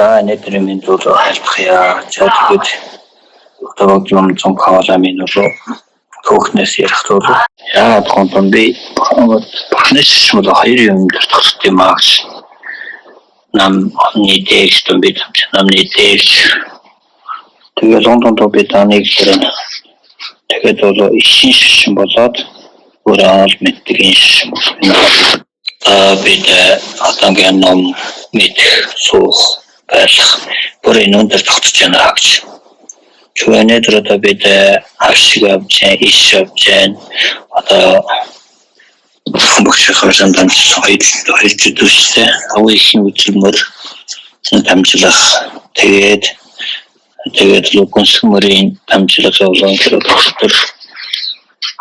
За өнөөдрийн мэнд бол айлтгая. За тэгээд одоо ном цонхоолаа минь бол хөөхнөөс ярих бол яагаад гонтон би бурхнаас бол хоёр юм дуртах юм аа гэж намны дээрч тун би намны дээрч тэгээд Лондонд би даныг хэрэг тэгээд бол ишин шишин болоод өөрөө ол мэддэг энэ шишин болсон. Бид одоогийн ном мэдэх, суух, байх бүр энэ өндөр тогтож байна гэж. Өнөөдөр одоо бид авшиг авч, иш авч, одоо багш хавсан дамжсан хоёр хоёр зүдвэштэй агуу ихийн үзэлмөр дамжлах, тэгээд тэгээд лүгүнсэх мөрийн дамжлах явуулан тэр доктор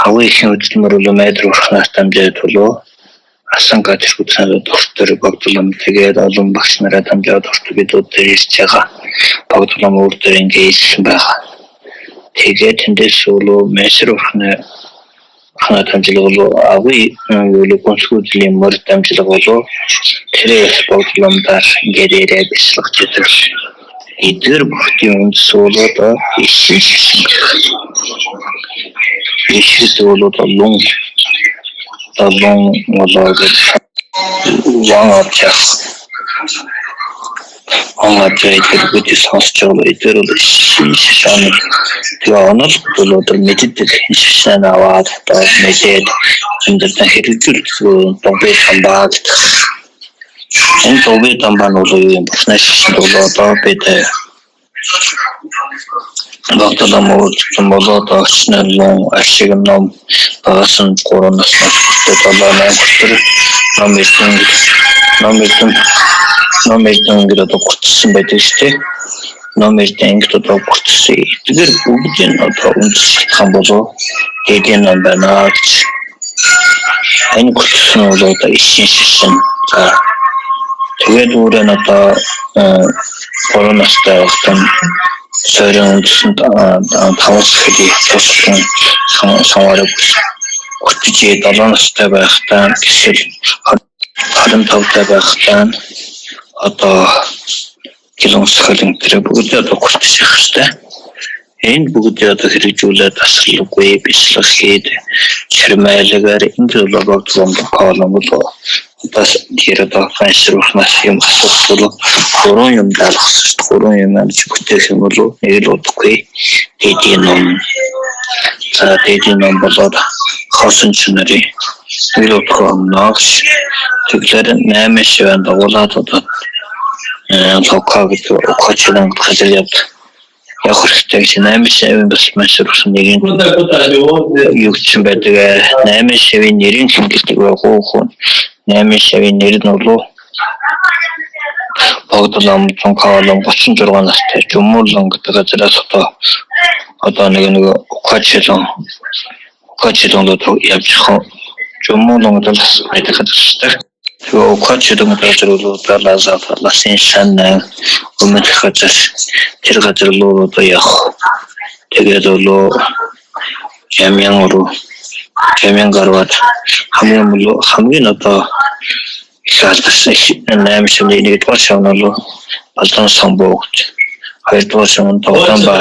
агуу ихийн үзэлмөр бол майдар урхнаас дамжаад болов асан газар хүчнээр доктор богдлом тэгээд олон багш нараа дамжаад доктор бид өдөр ирж байгаа. Богдлом өөр дөр ингээ ирсэн байгаа. Тэгээд тэндээс болов майсар урхнаа хана дамжлага болов агуу юу гүнсгүүдлийн мөр дамжлага болов тэрээс богдломдаар ингээд ирээд бяцлах гэдэг. Эдгээр бүхтийн үндэс болоод ишин шишин. Иш гэдэг бол одоо лун лун болоо гэж ван авч явах. Он авч эдгээр бүгдийг сонсч байгаа эдгээр бол шин шишааны тэгээ онол бол одоо мэддэг шишаан аваад одоо мэдээд амьдралаа хэрэгжүүлдэг догби тамбаа гэдэг. Энэ догби тамбаа нь бол юу юм бурхны шишин бол одоо бид Богдолом болоод огцнолон ашиг ном багасан 3 наснаас хүртэл 7 8 хүртэл ном эрдэн ном эрдэн ном эрдэн гэдэг одоо гутсан байдаг шүү дээ. Ном эрдэн ингээд одоо гутсан. Эдгээр бүгдийг одоо үндэс шалтгаан болов дээдийн ном байна гэж. Энэ гутсан бол одоо ишин шишин. За тэгээд өөрөө нь одоо 3 настай байхдаа сорин үндэсэнд таваас хэдий туслан сонгорог хөтөж 7 настай байхдаа гисэл 25 тай байхдаа одоо килонсхолын тэр бүгд одоо гүртэж явах хэрэгтэй. Энэ бүгдийг одоо хэрэгжүүлээд тасралгүй бяцлах хийд чармайлагаар энэ зүйл богдлон колон бол бас тэр одоо фэншрухнаас юм асуух бол гурван юм даалгах шүү дээ. Гурван юм амж бүтээх юм бол нэг л удахгүй дээдийн ном. За дээдийн ном болоод хоосон чанарын нэг л удахгүй өмнө гэж. Тэгэхээр 8 шивэн дагуулад одоо лока гэдэг кочлон газар явд явах хэрэгтэй гэж 8 шивэн бас маш өрсөн нэг юу ч юм байдаг. 8 шивийн нэрийн хэн гэдэг вэ? Гоо 8 шивийн нэр нь болов Богдлом Цонхоолом 36 настай Жумуулан гэдэг газараас одоо нэг нэг Кочилон Кочилонд явж Жумуулан гэдэг байдаг газар шүү дээ. Тэгээ Кочилон гэдэг газар бол одоо ласын шан өмнөх газар тэр газар руу одоо явах. Тэгээд бол Жамян руу Жамян гарваад хамгийн хамгийн одоо их алдарсан 8 шивний нэгдүгээр шив нь бол Балдан самбуугт, хоёрдугаар шив нь Тогтон ба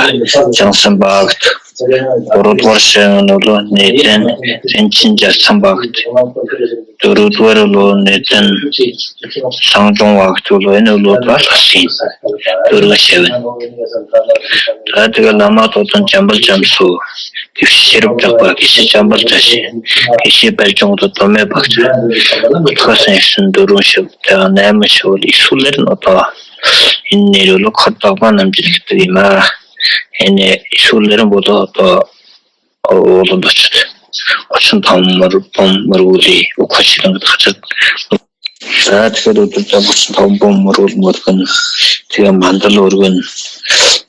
Жансан багт, гуравдугаар шив нь бол Нэгэн Ринчин Жалсан багт, дөрөвдүгээр бол Нэгэн Санжун багт бол энэ бол бас дөрөв шив. За тэгээ ламад удан жамбал жамсуу гэвш ширв жагба гişи жамбал жаш гişи балжонгод домэ багт утгаас ирсэн дөрвөн шив тэгээ 8 шив бол эсвэл нь одоо энэ нэр бол хотогоо намжилдаг юм аа. Энэ эсвэл нь бол одоо ууланд очиж 35 мөр бом мөргүүлээ Укашилан гэдэг газар. За тэгэхээр өдөр 35 бом мөргүүл мөргөн тэгээ мандал өргөн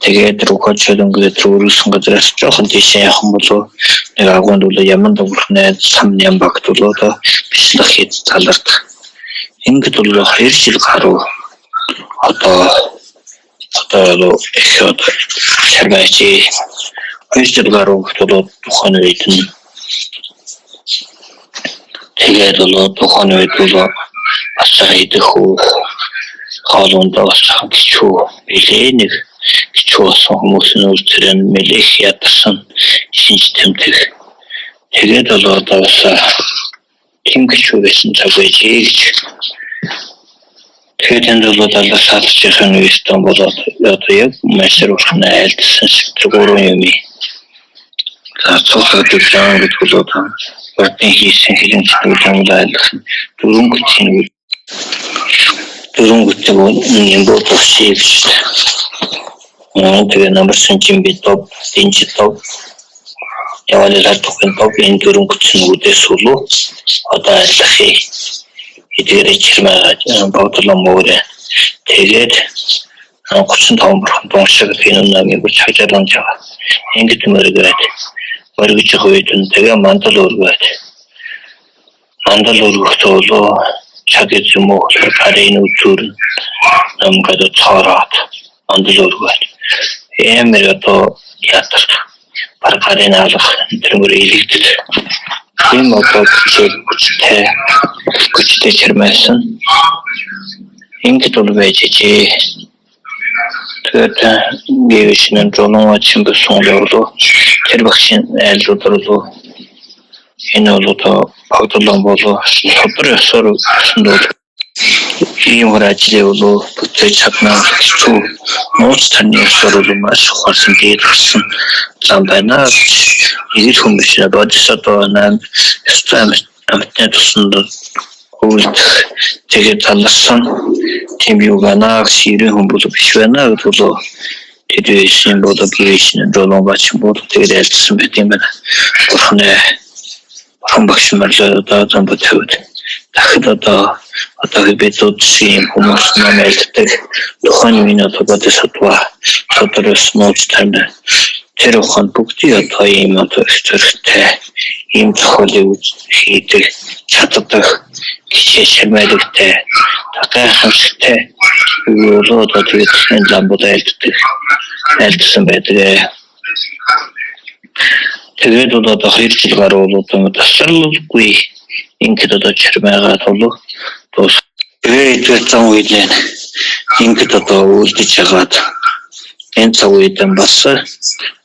тэгээд Укашилан гэдэг тэр өргөсөн газараас жоохон тийшээ явах юм бол нэг агуунд бол яман догрохны сам ням багт бол одоо бичлэг хийж залардах. Ингээд бол 2 жил гаруй одоо одоо их одоо чармайчи 2 жил гаруй бол тухайн үед нь тэгээд бол тухайн үед бол бас идэх үү Хоолундаа бас хичүү билээ нэг хичүү болсон хүмүүс нь үлдэр нь нэлээх ядарсан шинж тэмдэг. Тэгээд бол одоо бас тийм хичүү байсан цаг байжээ гэж. Тэгээд энд бол алаас саалчийн үестэн болоод одоо яг маш урхан айлдсан шиг тэр гурван юм. За цуглаад жан гэдэг бол одоо урдын хийсэн хэрэг зүйл айлдсан дөрвөн гүтийн дөрвөн гүтэг юм бод шиг гэж. Тэгээ намарсан чинь би топ динч топ яваалал тухайн топ энэ дөрвөн гүтсэн үдээс сүлүү одоо айлдах эдгээр чирмээ богдлон мөрөө тэгээд 35 бурхан дуншиг энэ намыг бүр чажаалан жаа. Ингэж мөргөөд мөргөж байгаа үед нь тэгээ мандал өргөөд мандал өргөхтөө болоо чаг юм уу гарын үзүүр намгаад цоороод мандал өргөөд ямар одоо ятар бар гарын алах тэрнгээр илэгдэл ийм одоо хичээл хүчтэй хүчтэй чирмайсан ингэж бол байж ижээ. Тэгээд гэвч нэг жолон чин бүсэн болоо тэр багшийн айлууд руу энэ бол одоо богдлон болоо судар ёсоор гэсэн бол ийм хөр ажлыг болоо бүтээж чадна хэцүү нууц таны ёсоор бол маш ухаарсан дээр гарсан зам байна. Нэг хүн биш бодисод наам ёстой амьтны тусанд үйлдэх тэгээд заларсан тийм юу байна ширэн хүн бол биш байна гэдэг бол тэд байсан бол гэрээш жолон бач бол тэгээд айлдсан байт юм байна. Бурхны бурхан багш марлаа одоо зам бодход дахид одоо одоо бид шиг юм хүмүүс нам айлддаг тухайн үеийн одоо бодисодва тодорс нууц тань тэр ухаанд бүгдийн одоо ийм одоо их зөрөгтэй ийм зохиолыг хийдэг чаддаг кичээ шармайлагтай гайхамшигтай юу болоо одоо тэгээд энэ ламбууд айлддаг айлдсан байдаг. Тэгээд бол одоо 2 жил гаруй бол одоо тасралгүй ингээд одоо чирмайгаа бол дуус. Тэгээд зам үед ингээд одоо үлдэж хагаад энэ цаг үед бас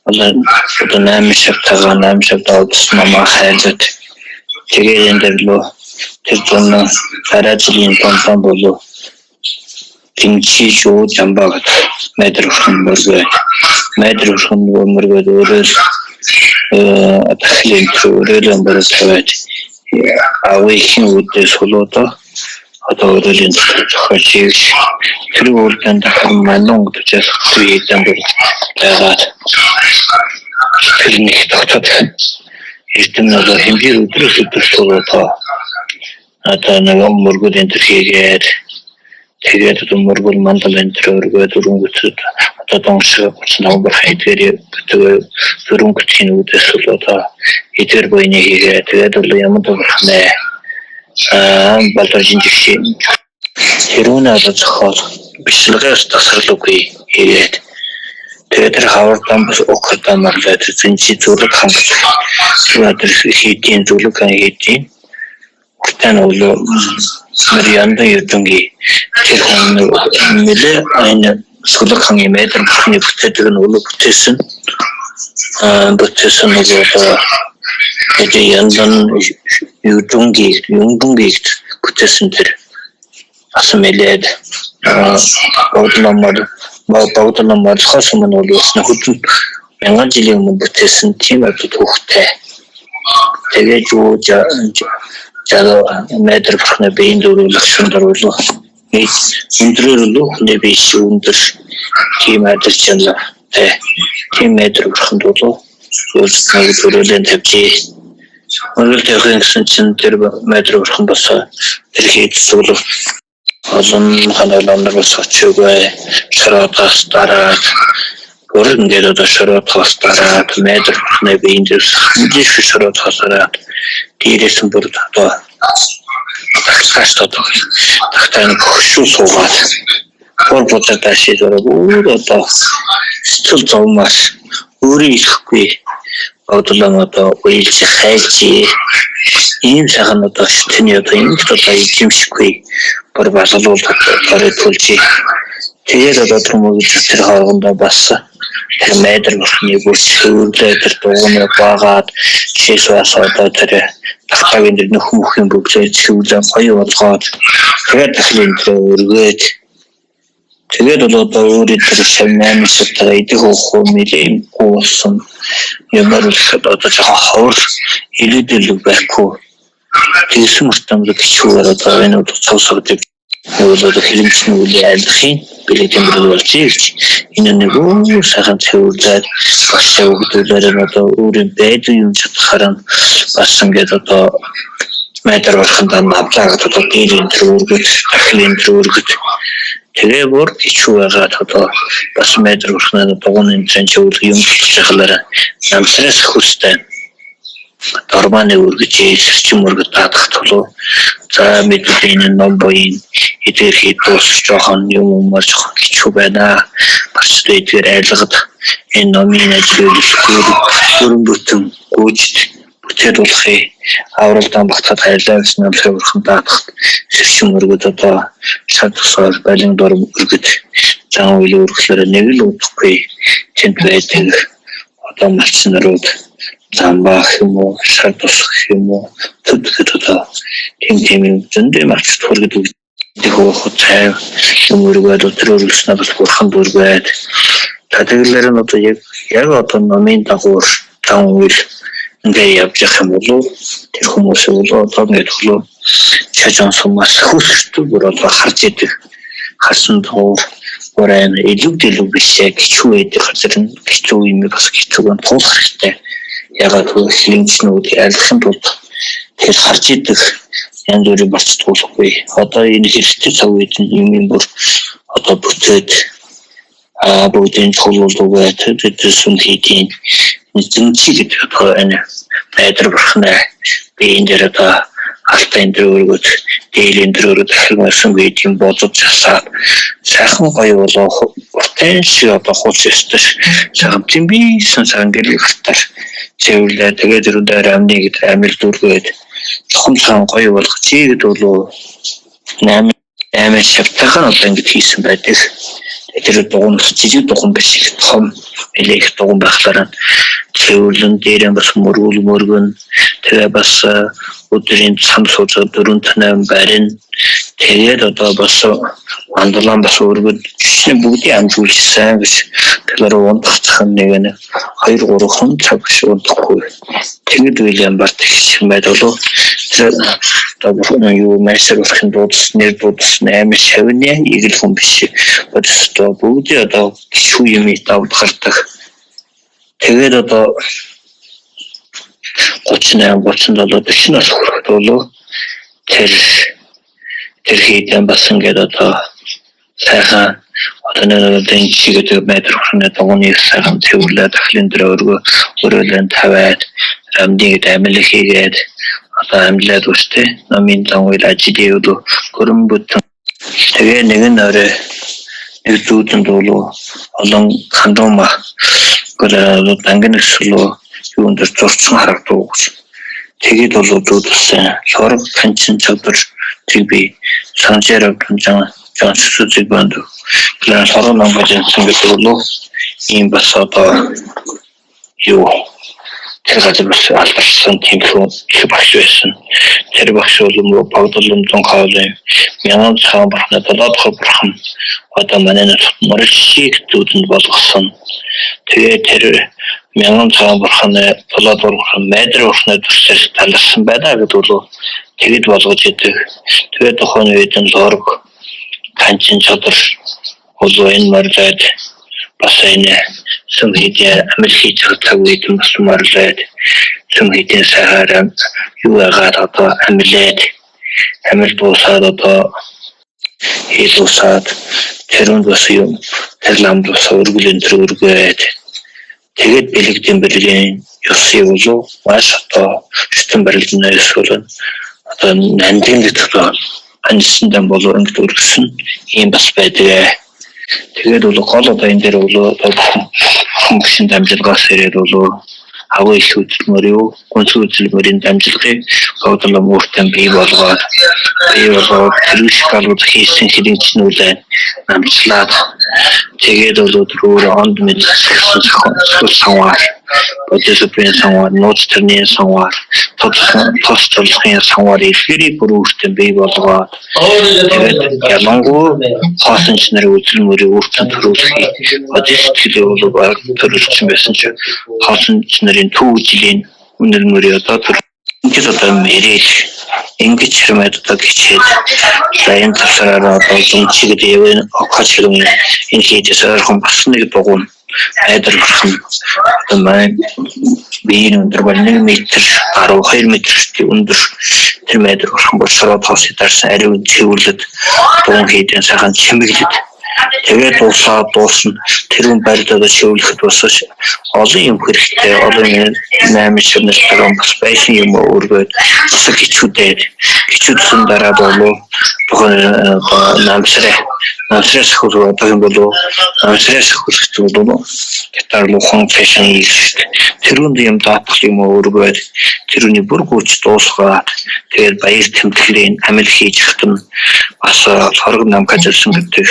одоо 8 шавтайгаа 8 шавт авдсан намаа хайлаад тэгээд энэ дээр лөө тэр зун дараа жилийн тонтон болов тэмчи шүү жамбаа гэдэг майдар өрхөн мөргөө майдар өрхөн мөргөөд өөрөө дахлын тэр өрөөлөн бороо тавиад авийн үдээс хулуудаа одоо өрөөлийн зохиолж ийш тэр үрдэн дахин манун гэж хийдэн бүр байгаад тэр нэг тогтоод эрдэм нь одоо хэмжээ өдрөөс өдөр суулаа одоо нэг мөргөл энэ төр хийгээд тэгээд одоо мөргөл мандал энэ төр өргөөд өрөнгөцөд одоо доншиг 35 бүр хайдгээр тэгээ дөрөнгөцийн үдээс бол одоо эдгээр буйны хийгээ тэгээд бол ямар бурхнэ балар жинжигшээ тэрүүнэ одоо зохиол бичлэгээс тасралгүй хийгээд тэгээд тэр хавардан бас окдамарлаа зинчи зүрэг хангаж тэр хийдийн зүлэг хийдийн уртан бол мэр яндан юдэнги тэр хүн нэлээ энэ сүлэг хангийн метр бурхны бүтээдэг нь өлөг бүтээсэн бүтээсэн нь одоо тэгээд яндан юдэнги юндэнги бүтээсэн тэр бас мэлээд богдномор богдномор хос өмнө бол өснө хөдөн мянган жилийн өмнө бүтээсэн тийм одоо түүхтэй. Тэгээд юу жаа метр бурхны биеийн дөрвөлөх шундар бол өндрөөр л хүний бие өндөр тийм адилчилаа. Тийм метр бурханд бол өөрсдөө төрөлөн тавьжээ. Мөргөл тавих гэсэн чинь тэр метр бурхан бас тэр хийд сүлэг олон ханаг нар бас очиогүй шороодоос дараад бүр ингээд одоо шороодоос дараад метр бурхны биеийн дээр хэмжээш шороодоос дараад дээрээс нь бүр одоо тагтааш одоо тагтаа нэг хөшүү суугаад бүр буцаад шийдвэр өөр одоо сэтгэл зовмаар өөрөө ирэхгүй бодлоо одоо уйлж хайлж Ийм сайхан одоо тэний одоо ингэж одоо эзэмшихгүй бүр балгалуул орой төлжий. Тэгээд одоо тэр мөгөж тэр хоорондоо бас тэр майдар бурхны бүр цэвэрлээ тэр дугуйныг баагаад шээс бас одоо тэр тагтагийн тэр нөх мөхийн бүгдээ цэвэрлээ гоё болгоод тэгээд дахин тэр өргөөд тэгээд бол одоо өөрийн тэр шав 8 шатгаа идэх уухгүй нэлээгүй болсон юмар л одоо жоохон ховор илүүдэл байхгүй тэгсэн мөртөө гिचүүгээр одоо энэ бол цав согдыг нэг бол одоо хэрэмжний үлийн айлгахын бэлэг тэмдэглэл болж гэж энэ нэг өөр сайхан цэвэрлээд багш өгдөлөөр нь одоо өөрийн байдаг юм чадхаар нь бас ингээд одоо майдар бурхандаа навлаа гэдэг одоо дээр энэ төр өргөд дахин энэ төр өргөд тэгээ бүр гिचүү байгаад одоо бас майдар бурхнаа дугуйн энэ төр чиглэл юм тутаж яхалаар намсраас хүстэй дорманы өргөж сэрчин өргөд даадах тулуу за мэдээ энэ ном буян эдгээр хий дуусч жоохон юм умаар жоохон гिचүү байна. Барчд эдгээр айлгад энэ номын ажил үйлсгүй өрөн бүтэн гүйжд бүтээд болохыг авралдаан багтахад хайрлаа гэсэн намсрыг бурхан даадах сэрчин өргөд одоо шар тусгаар балин дор өргөд зан үйл өргөхлөөр нэг л удахгүй тэнд байдаг одоо малчин нарууд замбаах юм уу, шар тусах юм уу, төд гэхэд одоо тийм тийм юм зөндөө малчд хүргэд өгдөг хөөх цай юм өргөөд өдөр өргөснө бас бурхан дүргээд та тэгэлэр нь одоо яг яг одоо номын дагуур зан үйл ингээ явж явах юм болов тэр хүмүүс болоо одоо ингээд болоо чажан сумаас хүсэлтүү бүр одоо харж идэг харсан дагуур бүр айн илүү дэлүү биш яг гिचүү байдаг газар нь гिचүү юм бас гिचүүг нь туулах хэрэгтэй. Ягаад гэвэл хилэмжнүүд айлгахын тулд тэр харж идэг янз бүрийн барч туулахгүй. Одоо энэ хэрэгтэй цаг үед нь юм юм бүр одоо бүтээд бүгдийн чухал болов тэр сүм хийдийн зэнчи гэдэг одоо энэ найдар бурхнаа би энэ дээр одоо алтан энэ дэр өргөд дээл энэ дэр өргөд ахин сүм хийдийн бодож асаад сайхан гоё болоо уртын шиг одоо хууч ёстой сайхан тэмбийсэн сайхан гэрэл гартаар цэвэрлээ тэгээд тэр дээр амны гэдэг амил дүргээд чухам сайхан гоё болгочих гэдэг болоо 8 8 шавтайхан одоо ингэж хийсэн байдаг. Тэр дугуй жижиг дугуй биш их том нэлээ их дугуй байхлаараа цэвэрлэн дээр бас мөргөл мөргөн тэгээ бас өдрийн цам сууж 4-8 барин тэгээд одоо бас мандалан бас өргөд жишээ бүгдийг амжуулсан гэж тэгэхээр унтах цах нэг нь 2 3 хон цаг биш унтахгүй тэгэд үйл барт их юм байд болов тэр одоо юу майсар болохын дуудас нэр дуудас 8 шавны игэл хүн биш бодсоо бүгдийг одоо гिचүү юм давд гардаг. Тэгээд одоо 38 37 40 нас хүрэхэд болов тэр тэр хийдэн бас ингээд одоо сайхан одоо нэг одоо энэ чигээд майдар хүрнэ дугуйны сайхан цэвэрлээ дахлын дээр өргөө өрөөлөн тавиад амдыг амил хийгээд одоо амьлаад үстэй номын зан үйл ажил юу хөрөн бүтэн тэгээ нэг нь орой нэг зүүдэнд болов олон хандуума гэрээ дангин өсөлөө юун дээр зурцсан харагдав гэж. Тэгээд бол зүүдсэн сорог канчин чадвар тэг би санжаарав жан жан сүзэг банд. Тэгэхээр сорог ном гэж хэлсэн гэдэг болов ийм бас одоо юу тэр газар бас алдарсан тэнхүү их багш байсан. Тэр багш бол нөгөө Богдол зун хоолын мянган цагаан бурхны долоо дахь бурхан одоо манай нутагт морил шиг зүүдэнд болгосон. Тэгээ тэр мянган цагаан бурхны долоо дахь бурхан майдар бурхны төрсөөр таларсан байна гэдэг бол тэгэд болгож идэг. Тэгээ тухайн үед нь лорг канчин чадвар бол энэ морилойд бас энэ сүм хийдээ амил хийж байгаа цаг үед нь бас морилойд сүм хийдээ сайхаар юу яагаад одоо амилээд амил дуусаад одоо хэл дуусаад тэрүүнд бас юм тэр ламд бас өргөл энэ төр өргөөд тэгээд бэлэгдэн бэлгийн ёсыг болов маш одоо шүтэн барилдана ёс бол одоо нандин гэдэг анжсан дан болов ингэж өргөсөн ийм бас байдаг. Тэгээд бол гол одоо энэ дээр бол одоо хүн гişин дамжлагаас ирээд бол Агуу их хөдөлмөр юу гүнзгий хөдөлмөрийн дамжлагыг Богдолом өөртөө бий болгоод тэр шоколад хийсэн хэрэгжнүүлээ намчлаад тэгээд бол өөр онд мэдсэн санвар бодисопын санвар, нууц тэрний санвар, тус тулхын санвар эдгээрийг бүр өөртөө бий болгоод тэгээд ялангуяа хоосон ч нэр хөдөлмөрийг өөртөө төрүүлэхийг бодис сэтгэлээ бол баг төрүүлсэн байсан чи хоосон ч нарын төв жилийн үнэл мөрийг одоо төр ингэж одоо мэрэл ингэж хэрмэд одоо гिचээд за энэ талаараа одоо зүн чигэд явна окочлон энэ хийдээс ойрхон бас нэг дугуй айдар бурхан одоо маань биеийн өндөр бол 1 метр гаруй 2 метр өндөр тэр майдар бурхан бол шороо тоос дарсан ариун цэвэрлэд дуун хийдэн сайхан чимэглэд тэгээд дуусаад дуусна. Тэр хүн барьд одоо чиглэхэд бас олон юм хэрэгтэй. Олон юм 8 ширнэс бас байсан юм өргөөд бас гिचүүдээд гिचүүдсэн дараа болов тухайн одоо намсраа намсраа сахиул одоо юм болов намсраа сахиулах болов гитар лухан фэшн хийх тэрүүнд юм даатгал юм өргөөд тэрүүний бүр гүйч дуусгаад тэгээд баяр тэмдэглэлийн амил хийж хатна бас хорог намгаж ирсэн гэдэг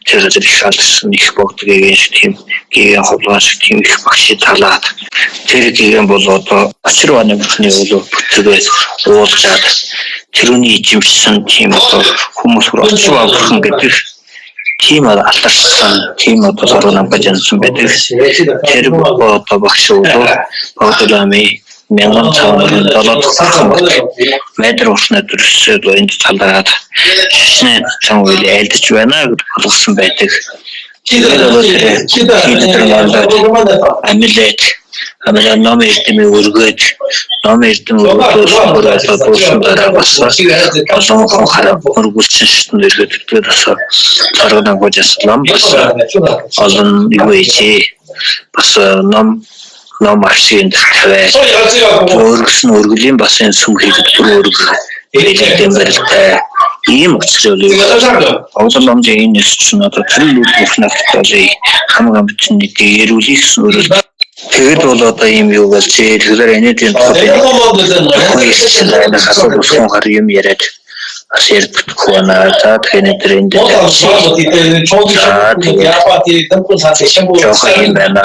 тэр газар их алсан их богдог гэгэн шиг тийм гэгэн ховлогоо шиг тийм их багш талаад тэр гэгэн бол одоо очир ваны бурхны өлөө бүтгээд уулзаад тэрүүний ижимшсэн тийм одоо хүмүүс бүр очир бурхан гэдэг тийм алдарсан тийм одоо хорог намгаж ирсэн байдаг. Тэр одоо багш өлөө богдолами 1507 дахь багт майдар урснаа дүрсээд энд талаад шашны цан үйл айлдаж байна гэж болгосон байдаг. Тэгээд бол тэр амилээд амилаа ном эрдэмээ өргөөд ном эрдэм өргөөд одоо дуусан дараа бас олон хүн хараа өргүүлсэн шатнд өргөөд тэгээд бас царга нангууж ном бас олон юу ээжээ бас ном ном аршийн тавиад өргөсөн өргөлийн бас энэ сүм хийдэг бүр өрг хэлэгдэн барилтай ийм учрал Огдол номын энэ чинь одоо тэр үйл бүхнээ болыг хамаг амтны нэг гэрүүлэх гэсэн өрөөл. Тэгэд бол одоо ийм юу болж тэгэхээр энэ тийм тухай хасуу бусхан гар юм яриад бас ярьдаггүй байна. За тэгэхээр тэр энэ дээр жоохон юм байна.